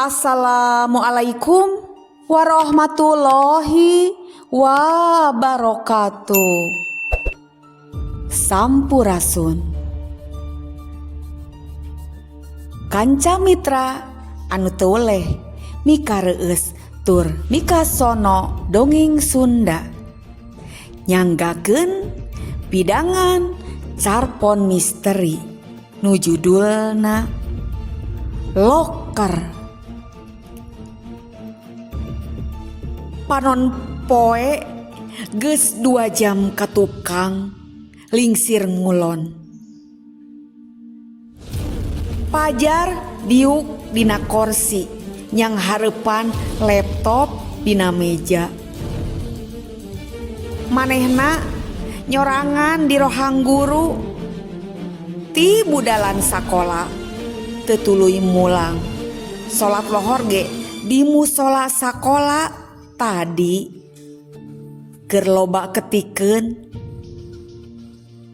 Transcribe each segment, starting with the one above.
Assalamualaikum warahmatullahi wabarakatuh. Sampurasun. Kanca mitra anu teu weleh mikareueus tur mikasono dongeng Sunda. Nyanggakeun pidangan carpon misteri nu judulna Loker. Panon poe geus 2 jam ka tukang lingsir ngulon. Pajar diuk dina korsi nyang hareupan laptop dina meja. Manehna nyorangan di rohang guru ti budalan sakola teu tuluy mulang. Salat lohor ge di musola sakola tadi keur loba ketikeun.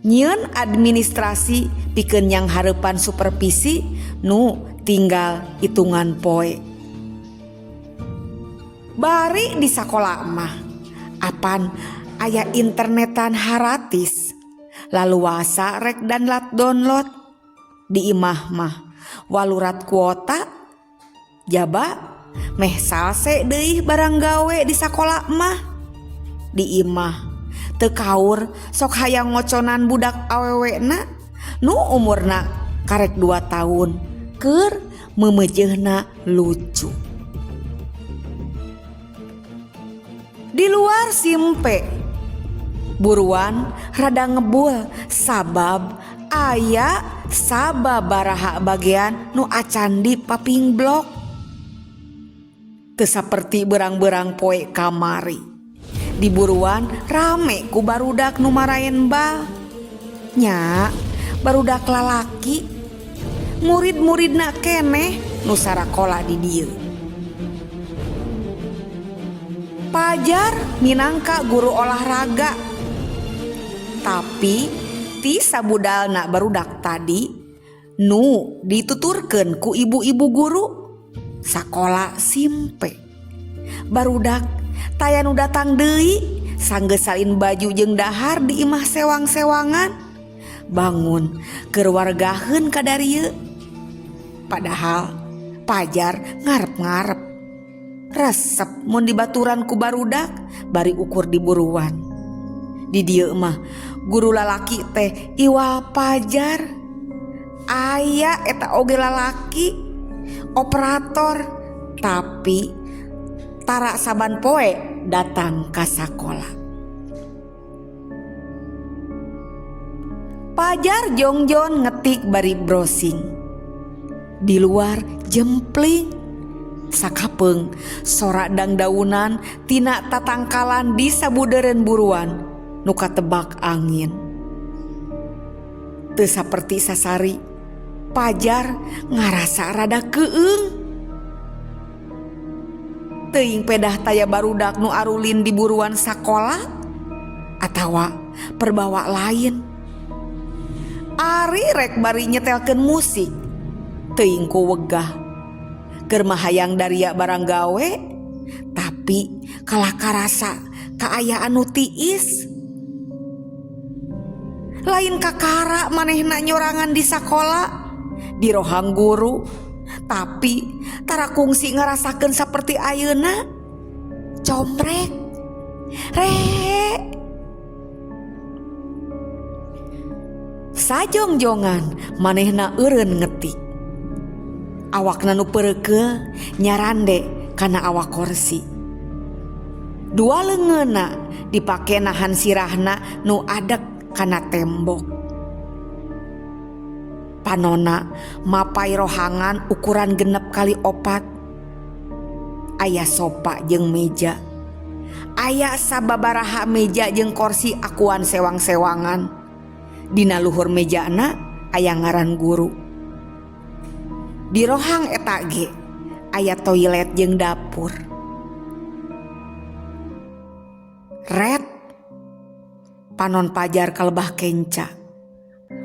Nyieun administrasi pikeun nyang hareupan supervisi nu tinggal hitungan poe. Bari di sakola mah apan aya internetan haratis laluasa rek danlat download di imah mah walurat kuota jaba meh salse deui barang gawe di sakola mah. Di imah teu kaur sok hayang ngoconan budak awewena nu umurna karek 2 tahun keur meumeujeuna lucu. Di luar simpe buruan rada ngebul sabab aya sababaraha bagian nu acan di paping blok. Teu saperti berang-berang poe kamari. Di buruan rame ku barudak nu maraen bal. Nya barudak lalaki murid-muridna keneh nu sarakola di dieu. Pajar minangka guru olahraga. Tapi ti sabudalna barudak tadi nu dituturkeun ku ibu-ibu guru sakola simpe. Barudak taya nu datang deui sanggeus salin baju jeung dahar di imah sewang-sewangan. Bangun keur wargaheun ka darieu. Padahal Pajar ngarep-ngarep. Resep mun dibaturan ku barudak bari ukur di buruan. Di dieu mah guru lalaki teh iwal Pajar. Aya eta oge lalaki operator tapi tara saban poe datang ka sakola. Pajar jongjon ngetik bari browsing. Di luar jempling sakapeung sora dangdaunan tina tatangkalan di sabudeureun buruan nu katebak angin. Teu saperti sasari Pajar ngarasa rada keung. Teuing pedah taya barudak nu arulin di buruan sakola atawa perbawa lain. Ari rek bari nyetelkeun musik teuing ku wegah. Keur mah hayang daria barang gawe tapi kalah karasa kaayaan nu tiis. Lain kakara manehna nyorangan di sakola di rohang guru tapi tara kungsi ngarasakeun saperti ayeuna. Combrek re sajongjongan manehna eureun ngetik. Awakna nu peureukeuh nyarande kana awak korsi. Dua leungeunna dipake nahan sirahna nu adek kana tembok. Panona mapai rohangan ukuran 6 kali 4. Aya sopa jeung meja. Aya sababaraha meja jeung korsi akuan sewang-sewangan. Dina luhur mejana aya ngaran guru. Di rohang eta ge aya toilet jeung dapur. Red panon Pajar kalebah kenca.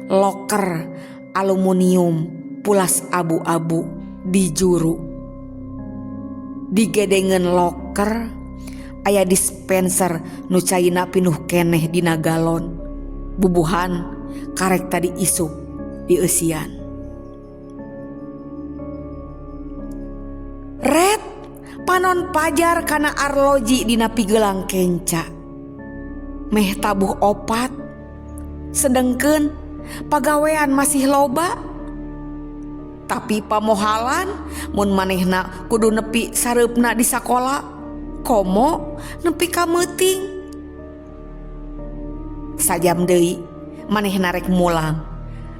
Loker aluminium pulas abu-abu di juru. Di gedengeun loker aya dispenser nu caina pinuh keneh dina galon. Bubuhan karek tadi isuk dieusian. Red panon pajar kana arloji dina pigelang kenca. Meh tabuh opat. Sedengkeun pagawean masih loba. Tapi pamohalan mun manehna kudu nepi sareupna di sakola komo nepi ka meuting. Sajam deui manehna rek mulang.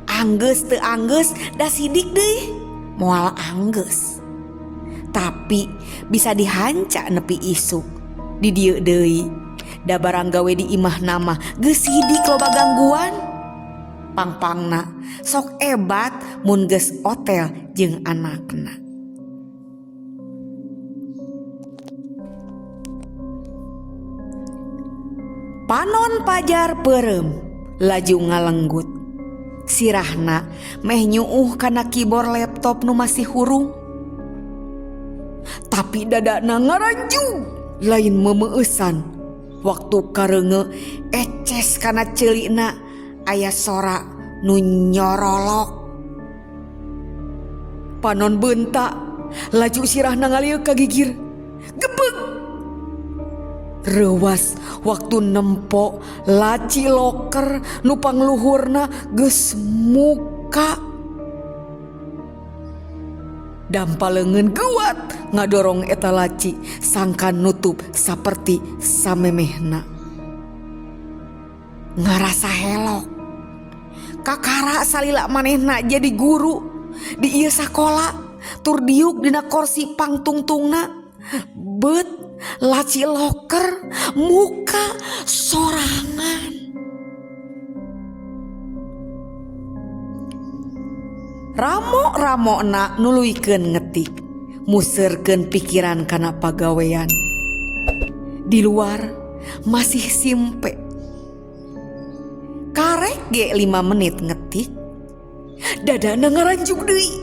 Anggeus teu anggeus da sidik deui moal anggeus. Tapi bisa dihanca nepi isuk di dieu deui. Da barang gawe di imahna mah geus sidik loba gangguan. Pangpangna sok ebat mun geus otel jeung anakna. Panon pajar peureum laju ngalenggut. Sirahna meh nyuuh kana keyboard laptop nu masih hurung. Tapi dadana ngaranjug lain meumeusan. Waktu kareunge eces kana ceulina aya sora nu nyorolok. Panon beunta laju sirahna ngalieu ka gigir. Gebeg. Reuwas waktu nempo laci loker nu pangluhurna geus muka. Dampa leungeun geuwat ngadorong eta laci sangkan nutup saperti samemehna. Ngarasa helok. Kakara salila manehna jadi guru di ieu sakola tur diuk dina korsi pangtungtungna. Bet laci loker muka sorangan. Ramo-ramona nuluykeun ngetik, museurkeun pikiran kana pagawean. Di luar masih simpe. Karek ge 5 menit ngetik, dadana ngaranjuk deui.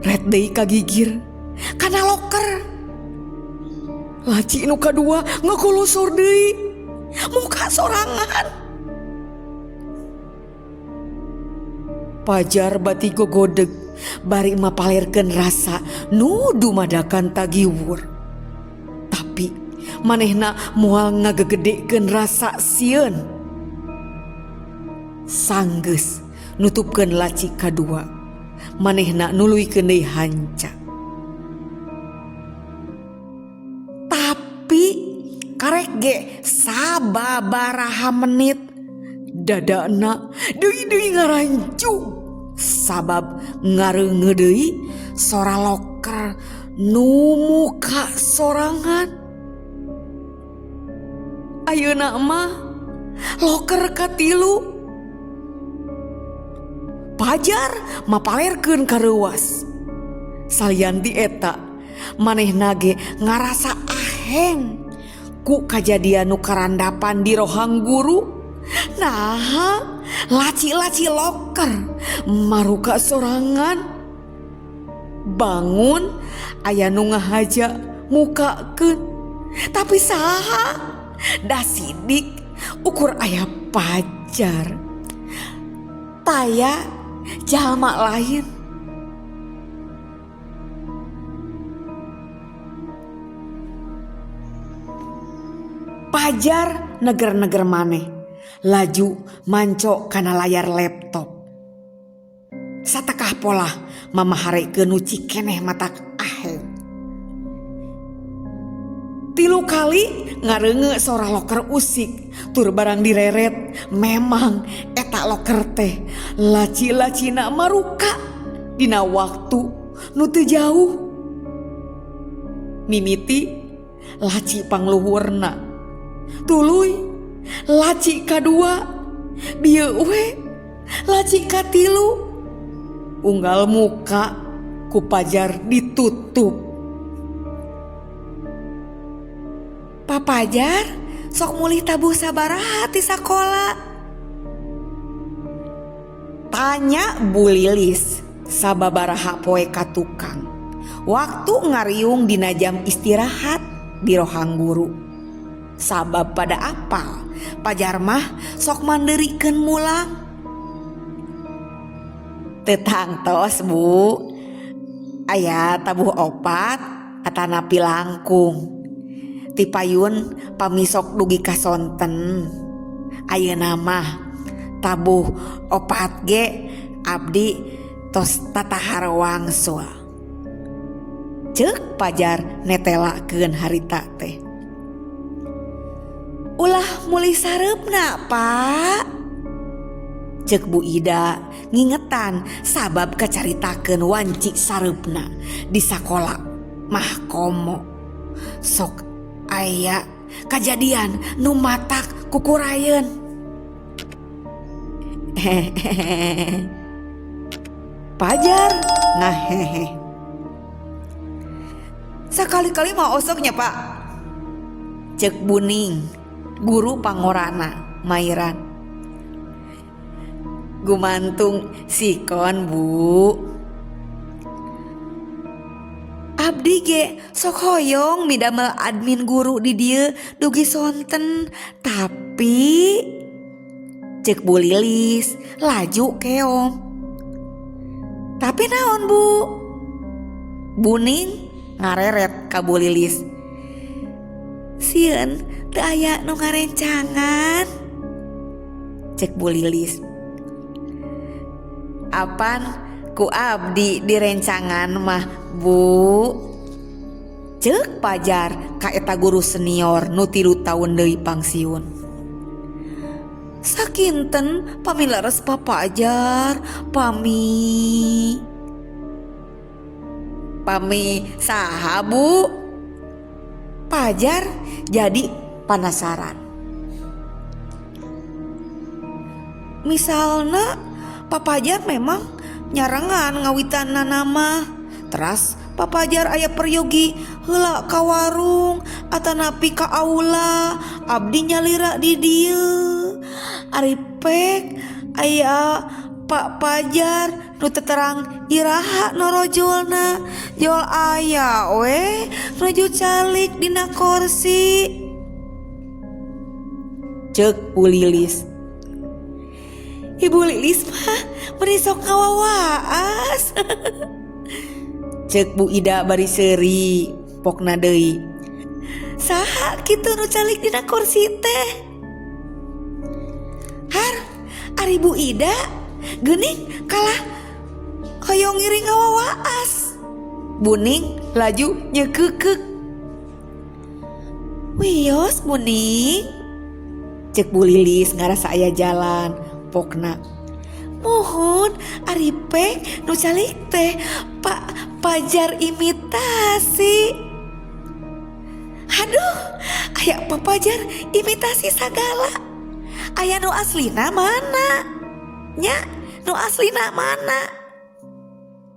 Red deui kagigir kana loker. Laci nu kadua ngakolosor deui, muka sorangan. Pajar bati gogodeg bari mapalerkeun rasa nu dumadakan tagiwur. Tapi manehna moal ngagegedekeun rasa sieun. Sanggeus nutupkeun laci kadua, manehna nuluykeun deui hanca. Tapi karek ge sababaraha menit dadana deui-deui ngarancung sabab ngareunge deui sora loker nu muka sorangan. Ayeuna mah loker katilu. Pajar mapalerkeun kareuwas. Salian ti eta manehna ge ngarasa aheng ku kajadian nu karandapan di rohang guru. Nah, laci-laci loker maruka sorangan. Bangun aya nu ngahaja mukakeun. Tapi saha? Da sidik ukur aya pajar. Taya jalma lain. Pajar neger-neger maneh laju manco kana layar laptop. Satakah polah mama harekeun nu cikeneh matak aheng. 3 kali ngareunge sora loker usik tur barang direret memang eta loker teh laci-lacina maruka dina waktu nu teu jauh. Mimiti laci pangluhurna, tuluy laci kadua, bieu we laci katilu. Unggal muka ku pajar ditutup. Papajar sok mulih tabuh sabaraha ti sakola? Tanya Bu Lilis. Sababaraha poe ka tukang. Waktu ngariung dina jam istirahat di rohang guru. Sabab pada apal, Pajar mah sok mandeurikeun mulang. Teu tangtos, Bu. Aya tabuh opat atanapi langkung. Ti payun pami sok dugi ka sonten. Ayeuna mah tabuh opat ge abdi tos tatahar wangsul. Ceuk Pajar netelakeun harita teh. Ulah mulih sareupna, Pak. Ceuk Bu Ida ngingetan sabab kacaritakeun wanci sareupna di sakola mah komo. Sok aya kajadian nu matak kukurayeun. Pajar ngahehe. Sakali-kali mah osoknya, Pak. Ceuk Buning, guru pangorana mairan. Gumantung sikon, Bu. Abdi ge sok hoyong midamel admin guru di dieu dugi sonten, tapi ceuk Bu Lilis laju keom. Tapi naon, Bu? Buning ngareret ka Bu Lilis. Sieun teu aya nu ngarencangan. Ceuk Bu Lilis. Apan ku abdi direncangan mah, Bu. Ceuk Pajar ka eta guru senior nu 3 taun deui pangsiun. Sakinten pami leres Papajar, pami. Pami saha, Bu? Pajar jadi panasaran. Misalna Papajar memang nyarengan ngawitan nama. Teras Papajar aya peryogi heula ka warung atanapi ka aula, abdi nyalira di dieu. Ari pek aya Pak Pajar nu teterang iraha norojolna, jol aya we nuju calik dina korsi. Ceuk Bu Lilis. Ibu Lilis mah meni sok ngawawaas. Ceuk Bu Ida bari seuri pokna deui. Saha kitu nu calik dina kursi teh? Har, ari Bu Ida geuning kalah hoyong ngiring ngawawaas. Buning laju nyekeukek. Wios Buning. Ceuk Bu Lilis ngarasa aya jalan pokna. Mohon ari pek nu calik teh Pak Pajar imitasi. Aduh, aya Pak Pajar imitasi sagala. Aya nu aslina mana? Nya, nu aslina mana?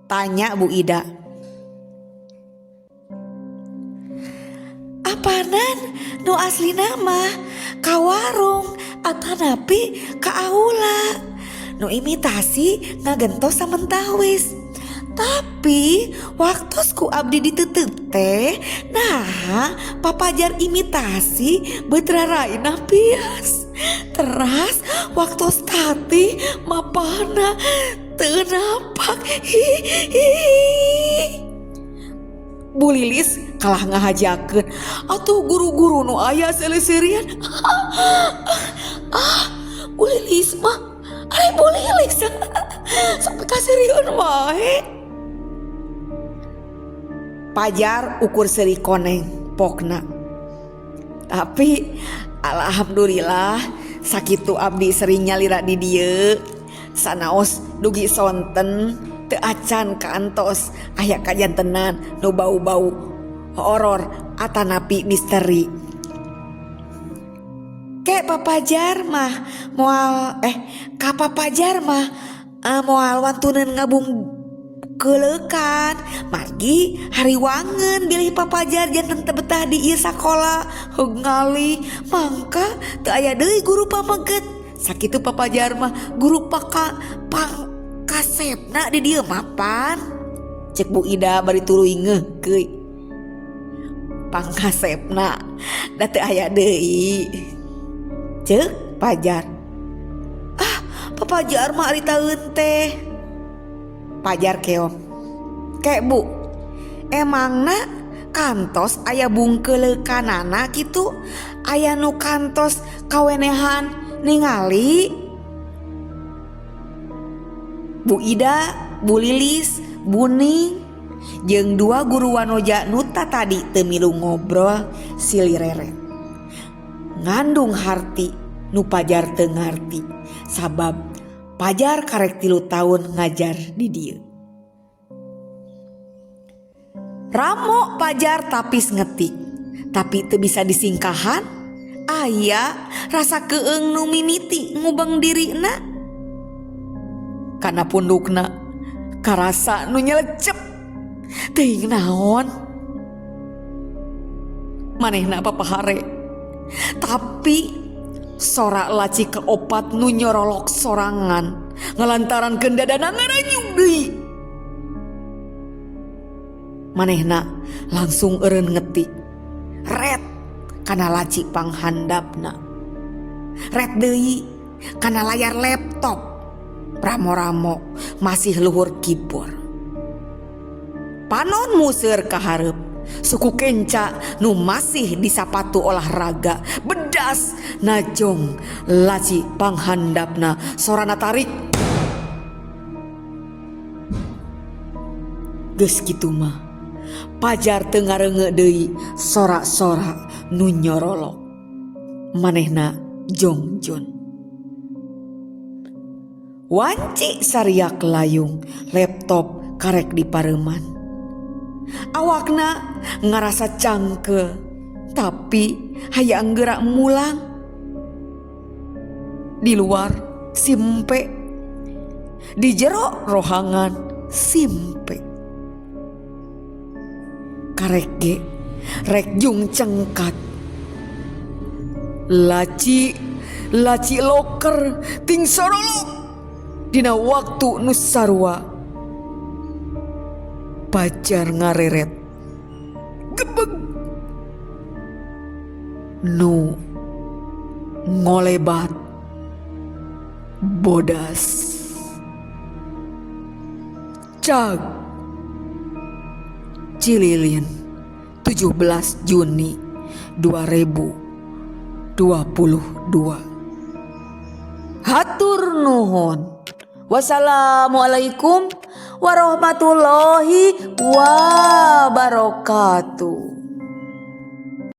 Tanya Bu Ida. Apanan nu aslina mah ka warung atanapi ka aula. Nu imitasi ngagentos samentawis. Tapi waktu ku abdi ditutup teh, nah Papajar imitasi betraraina pias. Teras waktu tati mapana teu napak. Hihihi. Bu Lilis kalah ngahajakeun. Atuh guru-guru nu aya seleuserian. Ah, Bu Lilis mah, ari Bu Lilis sampai kaserian wae. Pajar ukur seuri koneng pokna. Tapi alhamdulillah sakitu abdi sering nyalira di dieu. Sanaos dugi sonten teu acan kantos aya kajantenan nu bau-bau horor atanapi misteri. Ke Papajar mah moal ka Papajar mah moal wantuneun ngabung keleukan margi hariwangeun bilih Papajar janten teu betah di ieu sakola heug ngali mangka teu aya deui guru pameget. Sakitu Papajar mah guru pangkat. Kasepna di dieu mapan. Cek Bu Ida bari tuluy ngeuhkeuy. Pangkasepna da teu aya deui. Cek Pajar. Ah, Papajar mah ari taeun teh. Pajar keong. Kek Bu, emangna kantos aya bungkeuleukanana kitu? Aya nu kantos kawenehan ningali? Bu Ida, Bu Lilis, Bu Ning jeung dua guru wanoja nu tatadi teu milu ngobrol silih reret. Ngandung harti nu Pajar teu ngarti sabab Pajar karek 3 taun ngajar di dieu. Ramo Pajar tapis ngetik, tapi teu bisa disingkahan. Aya rasa keung nu mimiti ngubeng dirina. Kana pundukna karasa nu nyelecep. Teuing naon. Manehna papahare. Tapi sora laci kaopat nu nyorolok sorangan ngalantarankeun dadana ngaranyug deui. Manehna langsung eureun ngetik. Ret kana laci panghandapna. Ret deui kana layar laptop. Ramo-ramo masih luhur keyboard. Panon museur ka hareup. Suku kenca nu masih di sapatu olahraga bedas najong laci panghandapna sorana tarik. Geus kitu mah Pajar teu ngareungeuk deui sora-sora nu nyorolok. Manehna jongjon. Wanci sariak layung laptop karek dipareuman. Awakna ngarasa cangkeul tapi hayang geura mulang. Di luar simpe, di jero rohangan simpe. Karek ge rek jung cengkat. Laci laci loker ting sorolok dina waktu nu sarua. Pajar ngareret gebeg nu ngolebat bodas. Cag Cililin 17 Juni 2022. Hatur nuhun. Wassalamualaikum warahmatullahi wabarakatuh.